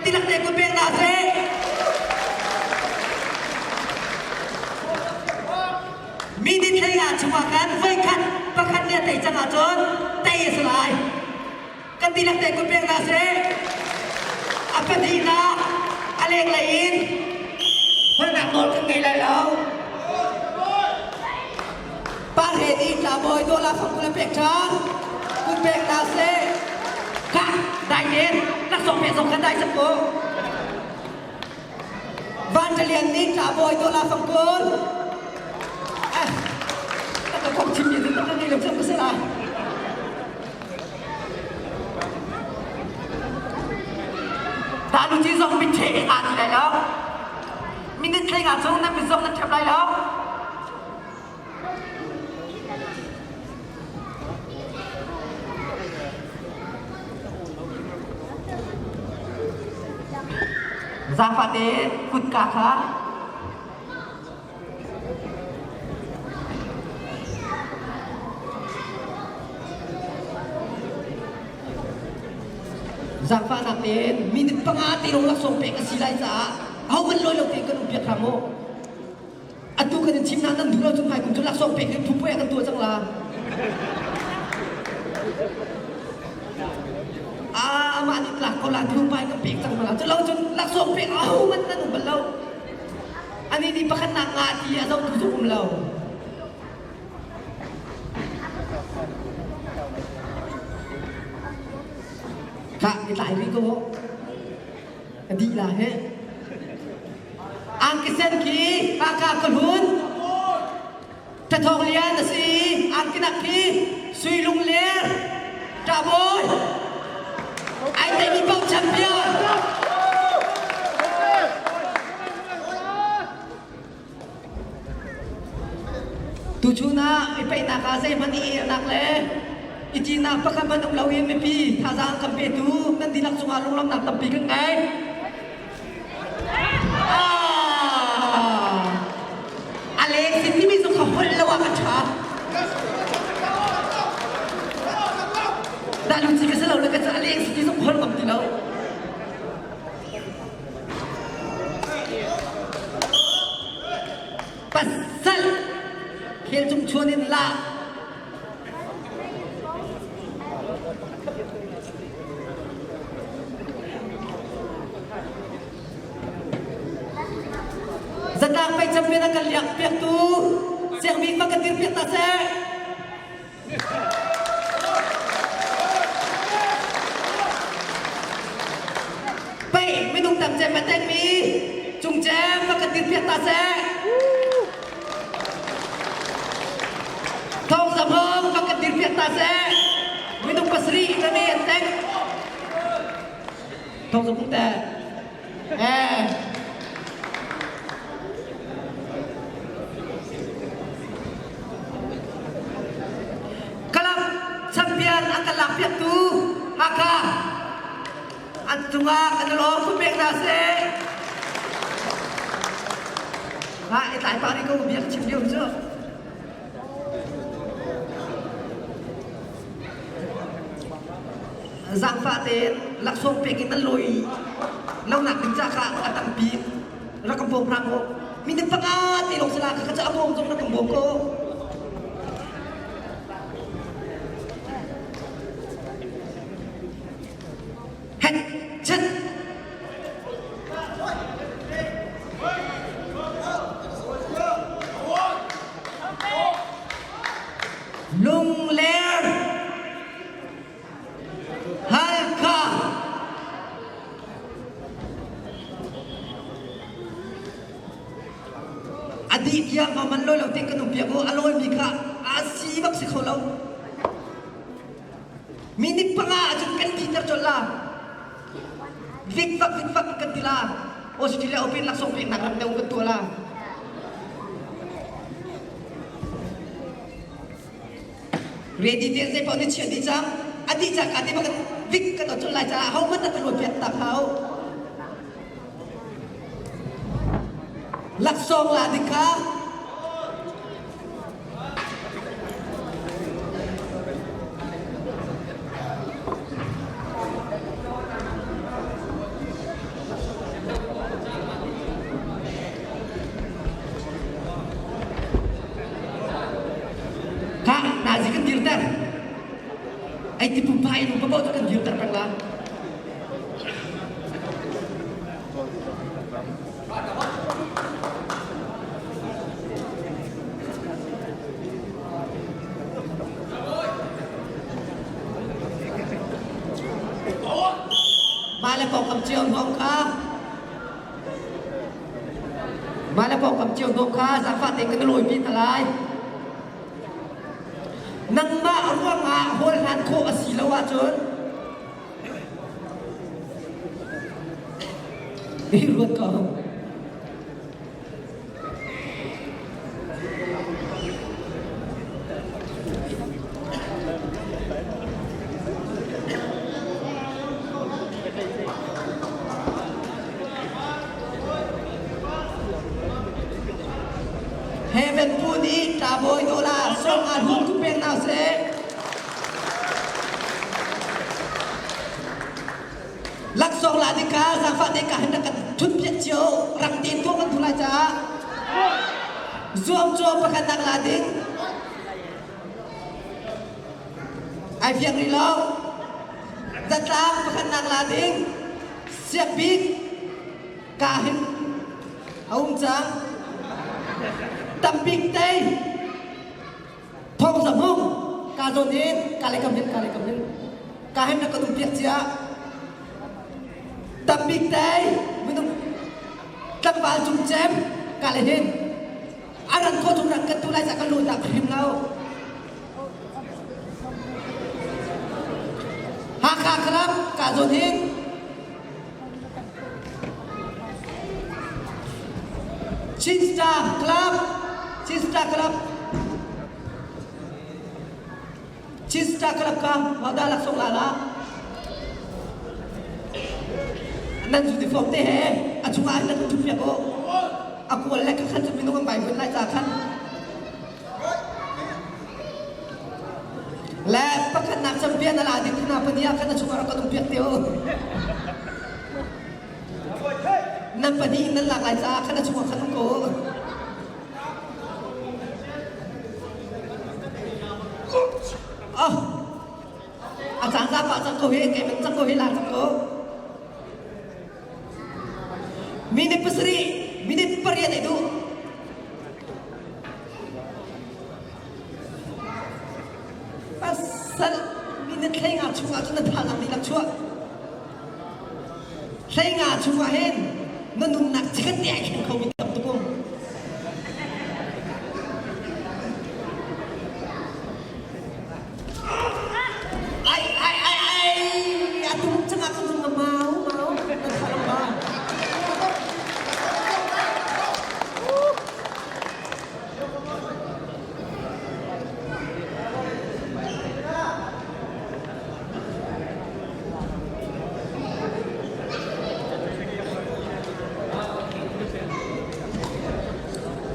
Kan dihlak te kut pek hna sih. Minute hlei ah chungah khan voikhat pakhat nih a tei cang ahcun tei a si lai. Kan dihlak te kut pek hna sih. A pahnihnak a lenglei in holhnak nawl kan ngei lai lo. Pa he nih tlabawi dawla fangkul a pek ṭhan. Kut pek hna sih. Kha dai tein laksawng pek zong kha dai cang ko. Van Lian nih tlabawi dawla fangkul. Eh, ka kong chim mi cu ka ngei lo cang ka si lai. Ta lu ci zong mit ṭhe aa ti lai lo. Minute hlei nga chung nan mit zong nan ṭhep lai lo. Zaangfah tein kutka kha Zaangfahnak tein minute panga te lawng laksawng pek a si lai caah ahohmanh lawi lo tein kan um piak hram u. Atu kan in chimnak nan duh lo cu hmai kum cu laksawng pek in phupuai kan tuah cang la. Ah, amah nih tlak ko la thu pai kan pek cang la. Cu lo cun laksawng pek ahohmanh nan um bal lo. Ani nih pakhatnak nga ti a zohtu zong um lo. Khah, i tlai rih ko. A dih la he. Angki sen khi Haka ka hlun. Thathawng lian a si. Angki nak khi Sui Lung Ler. Ṭahbawi. Ai teimi paoh champion. Tuchun ah i peihnak ah zeihmanh i elnak le i tinak pakhat hmanh um loin mipi thazaang kan petu nan dihlak cungah lunglawmhnak tampi kan ngei. Ah! A leng sin timi zong kha holh lo ah ka ṭha. Dah luci ka si lo le ka ca a leng sin ti zong holh ngam ti lo. Pasal khel cung chuan in la. Zatlang pei champion a kan liak piaktu Siangbik ma kan dir piak ta seh. Pei minung tam cem a tengmi cung cem va kan dirpiak ta seh. Thawng Za Hmung va kan dirpiak ta seh. Minung pasarih na ne an teng. Thawng Za Hmung te. Eh. Kalap champion an kan lakpiaktu Hakha an cungah kan i lawm ku pek hna seh. Ha i tlai pa ri ko biak chim lio cu. Zaangfah tein laksawng pek in nan lawi lonak ding ca kha a tampi rak kan bawm hram u. Minute panga te lawng sala kha ca a bawm zong rak kan bawm ko. Het chet Lungler Halkha A dih tiang ma man lawi lo te kan um piak u a lawimi kha a si bak si kho lo. Minute panga ahcun kan dihter colh la. Vikvak vikvak kan ti la. Australia Open laksawng peknak ram deuh kan tuah la. Ready te zei paoh nih chiah dih cang. A dih cang ka ti bak vik kan ot colh lai caah hohmanh na kan piak tak hau. Laksawng la ding kha Pumphai in papoh cu kan dirter peng la. Mah le pawngkam cio hmawng kha Mah le pawngkam cio hmawng kha zaangfah tein kan lawipi hna lai. Nangmah ruangah hawl hlan khawh a si lo ahcun i ruat ko. Heaven pu nih ṭabawi dollar sawm nga hlun ku pek hna seh. Laksawng la ding kha zaangfah te ka hin rak kan thut piak cio rang tein tuah kan thu lai caah zuamcaw pakhatnak la ding ai fiang rih lo zatlang pakhatnak la ding siakbik ka hin a um cang tambik tei Thawng za hmung ka zawn in ka le kam hin ka le kam hin ka hin na ka um piak cia tambik tei minung tlangval cung cem ka le hin aran kho chung ran kan tu lai sa kan lu tak hrim lo Hakha Club ka zawn hin Chin Star Club, Chin Star Club, Chin Star Club ka hodah laksawng la la. Nan zu ti te he a chungah nan thu piak o. A kual le khan cu minung an bai vun lai ca khan. Le pakhatnak champion a la ding khana pania khan a chungah rak kan um piak te o. Nan pahnih nan lak lai caah khan a chungah khan um ko. Oh, a caan za pa cang ko hi, kei man cang ko hi la cang ko. Minute pasarih, minute pariat ai duh. Pasal minute hlei nga chungah cun na thazaang dihlak chuah. Hlei nga chungah hin na nunnak chikkhat te ai thleng khomi tam tuk um. Ai ai ai ai a tum cangah kan nung mau mau na thalang ba.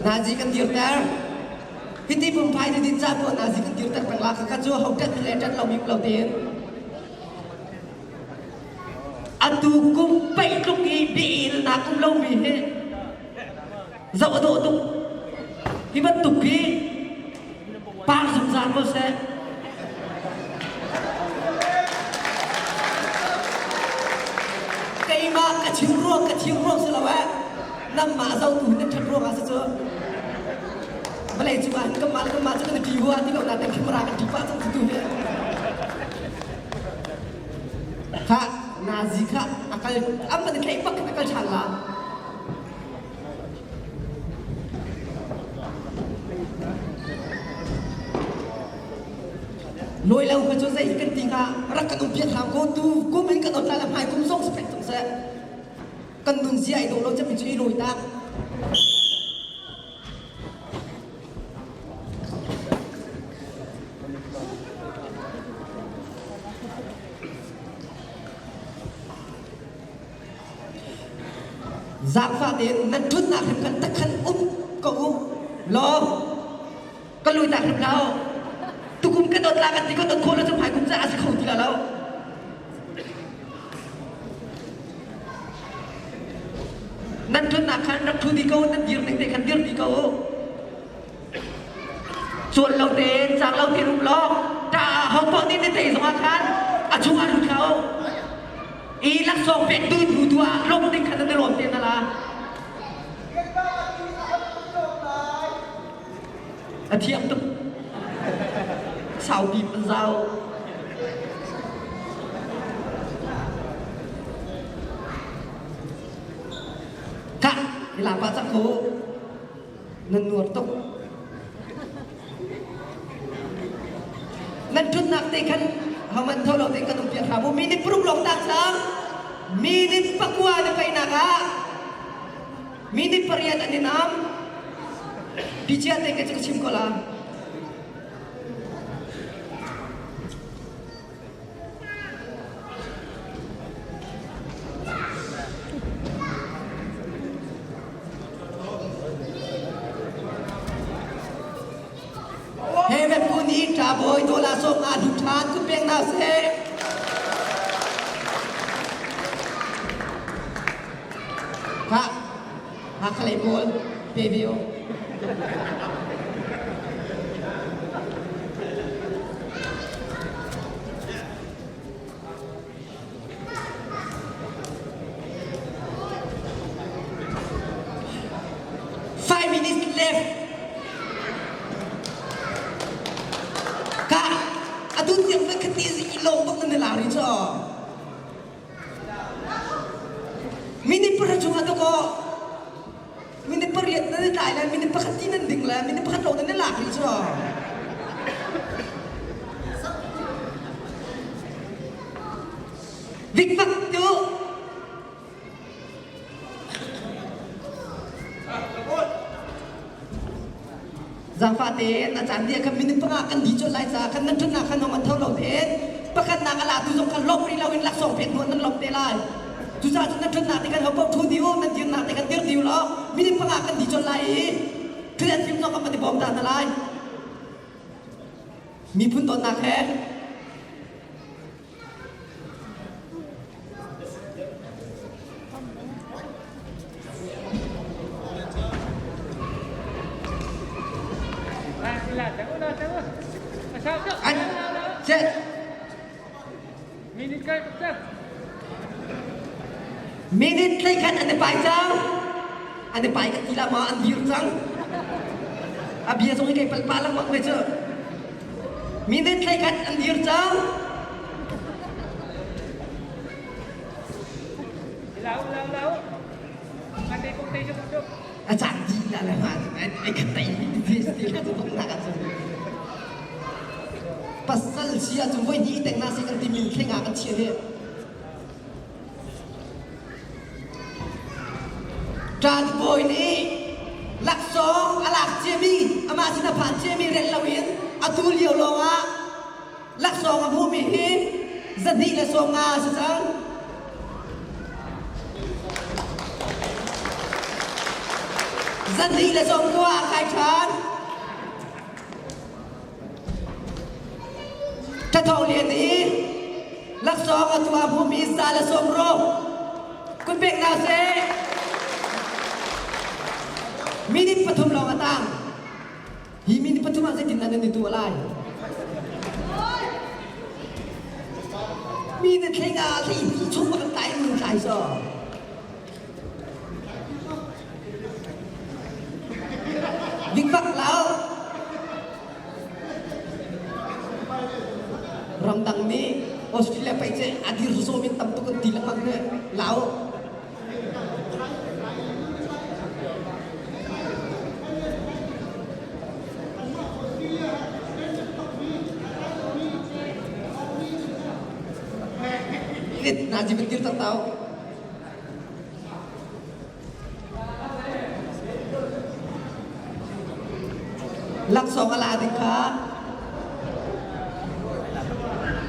Nazi kan dirter. Hiti pumphai ni din ca tuah nazi kan dirter peng la kha cu ho tet le tet lo mi lo tein. Atu kum pei tluk i biil na kum lo mi hi zoh a dawh tuk. Hi bantuk hi par zungzal ko seh. Keimah ka chim ruang ka chim ruang si lo eh. Nangmah zotu na ṭhat ruang ah si cu. Vawlei cung ah hin kanmah le kanmah cu kan i ṭi hua ti ko nain khimara kan ṭi pah cang tu hi. Kha Nazi kha a kal an van i tlaih bak khan a kal ṭhan la. Lawi lo kha cu zei kan ti hnga rak kan um piak hram ko tu kum in kan ot la hmai kum zong spek tung seh kan nun zia i dawh lo cem cu i lawi tak Zaangfah tein nan ṭhutnak hrim khan takhan um ko u law ka lui tak hrim lo. Tukum ka dawt la kan ti ka dawt khawh lo cu hmaikum caah a si kho ti la lo. Nan ṭhutnak khan rak ṭhu dih ko nan dir ning te khan dir dih ko u. Cuan lo tein, cang lo tein um law, ṭah ho paoh nih na tei zongah khan A chungah lut hlah u. I laksawng pek tu hnu tu ah lawm ding kha nan i lawm te na la. A thiam tuk. Saupi an zau. Kah, ila pa cak ko. Nan nuar tuk. Nan ṭhutnak te khan homan tho lo tein kan um piak hram u. Minute paruk lawng tak cang. Minute pakua na paihnak ah minute pariat an i nam. Bicia te ka chim ko la. He met kun i ṭa bawi dawla sawm nga hlu ṭhan kun pek hna seh. Khah, Hakha lei pawl pe ve u. 5 minutes left. Ka atu tiang na khati zi long bak na la ri cho. Minute pahra chungah to ko minute pariat nan i tlai lai minute pakhat ti nan ding lai minute pakhat lawng nan i lak rih cu. Vikvak tu Zaangfah tein a caan dih khan minute panga kan di colh lai caah khan nan ṭhatnak khan hong an tho lo tein pakhatnak a latu zong kha lawmh rih loin laksawng pek hnu nan lawmh te lai. Cucaah cun nan ṭhatnak te khan ho paoh ṭhu dih u, nan dirnak te khan dir dih u law minute panga kan di colh lai i thil an fim zong kan van i bawm ta hna lai. Miphun dawtnak he Anh chết. Minute hlei khat an i pai cang. An i pai kan ti la ma an dir cang. A bia zong hi kei palpa lengmang ve cu. Minute hlei khat an dir cang. A caan dih la le ma ai khat tai ti ti la cu nak ah cun pasal si ah cun voi hnih teng na si kan ti min thleng ah kan chia hi Ṭan bawi nih laksawng a lak ciami amah sin a phan ciami rel loin atu lio lawngah laksawng a hmuhmi hi 250 a si cang. 290 a kai ṭhan. Thathawng lian i laksawng a tuah hmumi 160 kun pek hna seh. Minute pathum lawng a tang. Hi minute pathum ah zeitin dah nan i tuah lai? Mi na thleng ah hlei hnih chung bak tlai in tlai so. Vikvak lau. Ramdang nih Australia pai ce adir som in tam tuk an ti lengmang ne lau. Najib tir tak tau. Laksawng a la ding kha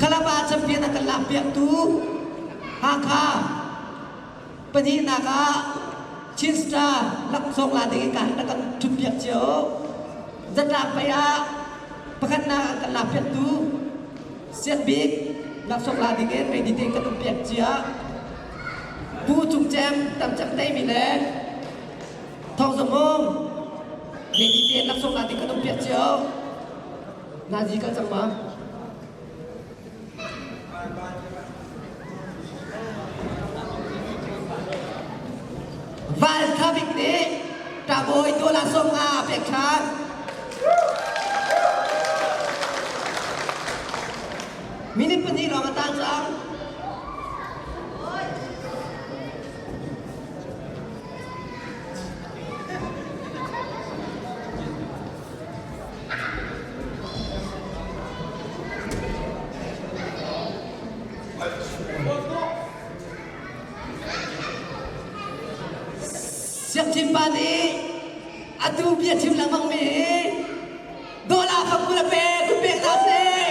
Kalapa champion a kan lakpiaktu Hakha pahnihnak ah Chin Star laksawng la ding in ka rak kan ṭhutpiak cio. Zatlak pei ah pakhatnak an kan lakpiaktu Siakbik laksawng la ding in ready tein kan um piak cia. Pu Cung Cem Tam Cem Teimi le Thawng Zung Hung ready tein laksawng la ding kan um piak cio. Nazi kal cang ma? Bik nih ṭabawi Dawla 50 a pek ṭhan. Minute 2 lawng a tang cang. Siangchin pa nih atu bia chim lengmang mi hi dawla fak kul a pe kun pek hna sih.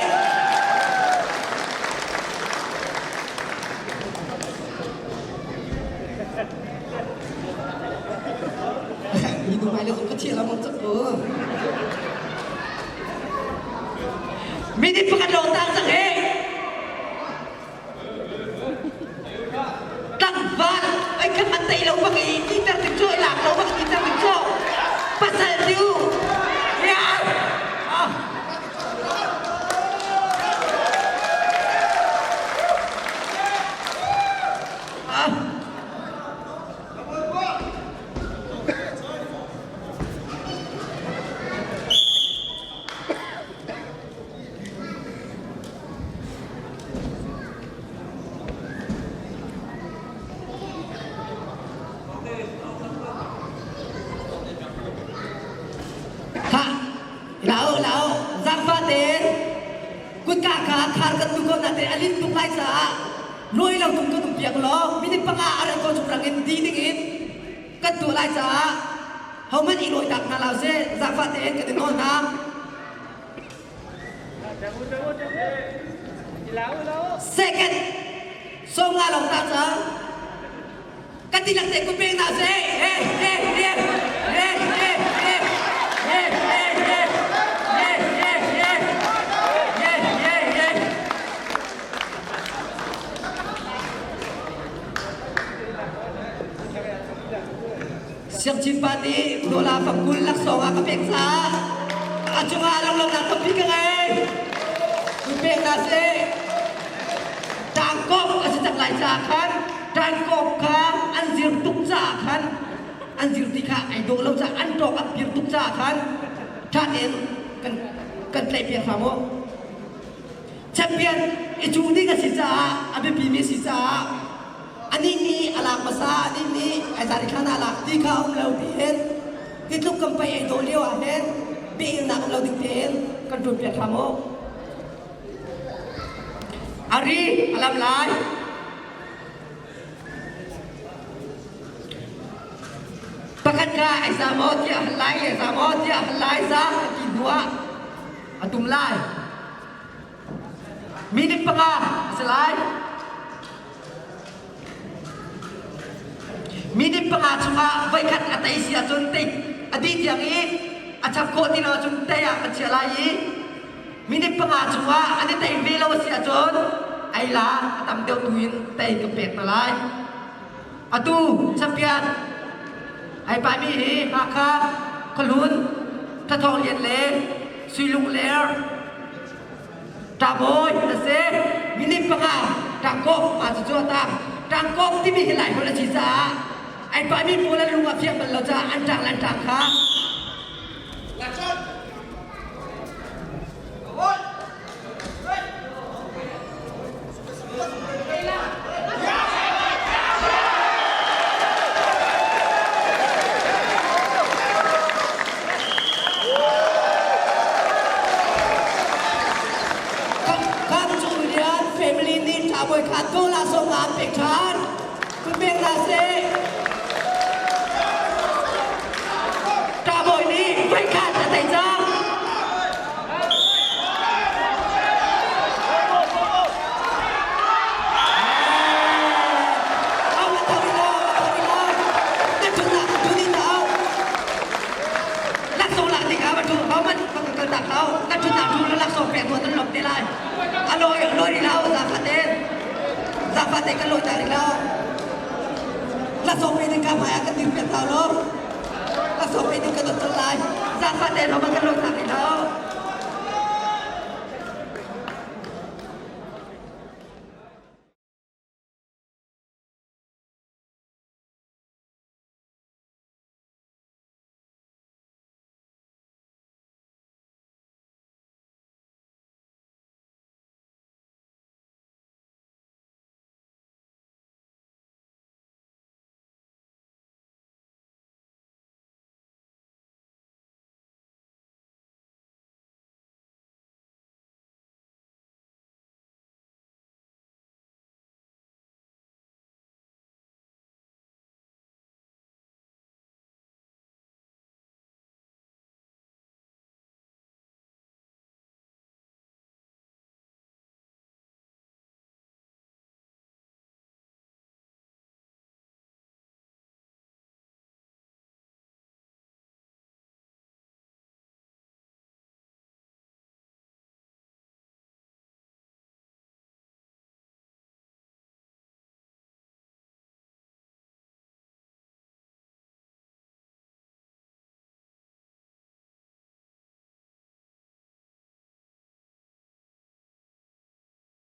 Mi nu mai le zong ka thial among cak ko. Minute pakhat lawng tang cang he. Tlangval ai khat man tei lo bak i titer tik cu i lak lo bak titer tik cu pasal tiu. Ya. Ah. Ah. Khah, lau lau, zaangfah tein kutka kha khar kan duh ko nain a linh tuk lai caah lawi lo tung kan um piak law minute 5 a ran ko chung rang in di ding in kan tuah lai caah hohmanh i lawi tak hna lo seh zaangfah tein kan i nawl hna. Second, 50 lawng ta cang. Kan dihlak te kut pek hna seh. Hey, hey, hey, hey, hey, hey, hey, hey, hey, hey, hey, hey, hey, hey, hey. Siangchin pa nih Dawla 20 laksawng a ka pek caah a cungah lunglawmhnak tampi ka ngei. Kut pek hna sih. Tangkawp a si cang lai caah khan tangkawp kha an zir tuk caah khan an zir ti kha ai dawh lo caah an ṭawk an pir tuk caah khan ṭha tein kan kan tlaih piak hram u. Champion i cuh ding a si caah a biapimi a si caah anih nih a lak hmasa anih nih ai zari thlan ah lak ti kha um lo tiin hi tluk kan pei ei dawh lio ah hin biailnak um lo ding tein kan ṭuan piak hram u. Ari a lam lai. Pakhat kha ai za maw tiah hal lai, ai za maw tiah hal lai, za a ti hnu ah a tum lai. Minute 5 a si lai. Minute 5 chungah voikhat a tei si ahcun tei a dih tiang i a chap khawh ti lo ahcun tei ah kan chiah lai i minute 5 chungah an i tei ve lo a si ahcun ei la a tam deuh tu in tei ka pek hna lai. Atu champion ai paimi hi Hakha Khualun Thathawng Lian le Suilung Ler Ṭabawi a si. Minute 5 ṭangkawp aa cucu a tang. Ṭangkawp timi hi Laiholh a si caah ai pahmi pawl an lung a fiang bal lo caah an ṭang le an ṭang kha. Kan chung rian family nih ṭhabawi kha dollar 50 an pek ṭhan. Kun pek hna seh. Ṭhabawi nih voikhat a tei cang.